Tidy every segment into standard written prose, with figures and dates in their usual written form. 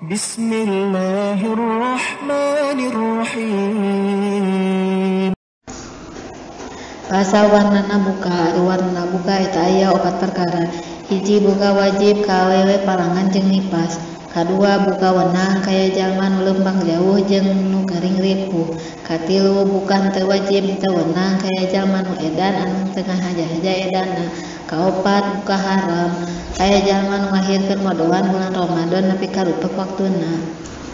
Bismillahirrahmanirrahim. Pasal warnana buka, ari warnana buka eta aya opat perkara. Hiji, buka wajib ka awewe parangan jeung nipas. Kadua, buka wenang kaya jalma nu leumpang jauh jeung nu gering ripuh. Katilu, buka henteu wajib henteu wenang kaya jalma nu edan anu teu ngahaja-haja edanna. Kaopat, buka haram kaya jalma nu ngahirkeun ngodoan bulan Ramadan nepi ka rupek waktuna.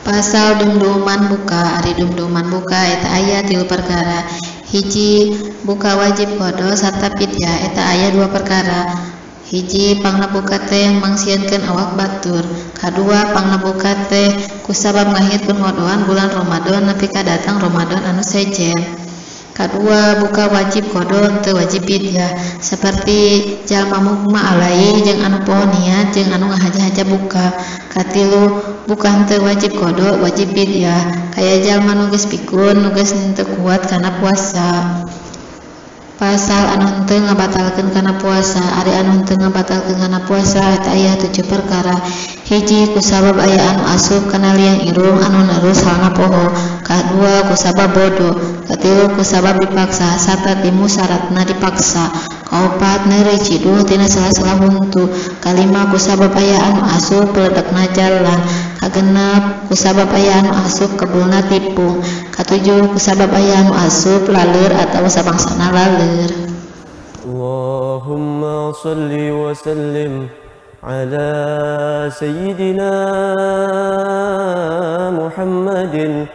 Pasal dum-duman buka, ari dum-duman buka eta aya tilu perkara. Hiji, buka wajib qadha sarta fidyah eta aya dua perkara. Hiji, pangna buka teh mangsieunkeun awak batur. Kadua, pangna buka teh kusabab ngahirkeun ngodoan bulan Ramadan nepi ka datang Ramadan anu sejen. Kadua, buka wajib qadha teu wajib fidyah, saperti jalma mugma alaihi jeung anu poho niat jeung anu ngahaja-haja buka. Katilu, buka henteu wajib qadha wajib fidyah, kaya jalma nu geus pikun nu geus henteu kuat kana puasa. Pasal anu henteu ngabatalkeun kana puasa, ari anu henteu ngabatalkeun kana puasa eta aya 7 perkara. Hiji, kusabab aya anu asup kana liang irung anu nerus halna poho. Kadua, kusabab bodoh. Katilu, kusabab dipaksa sarta timu syaratna dipaksa. Kaopat, neureuy ciduh tina sela-sela huntu. Kalima, kusabab aya anu asup peledekna jalan. Kagenep, kusabab aya anu asup kebulna tipung. Katujuh, kusabab aya anu asup laleur atawa sabangsana laleur. Allahumma shalli wa sallim ala sayyidina Muhammadin.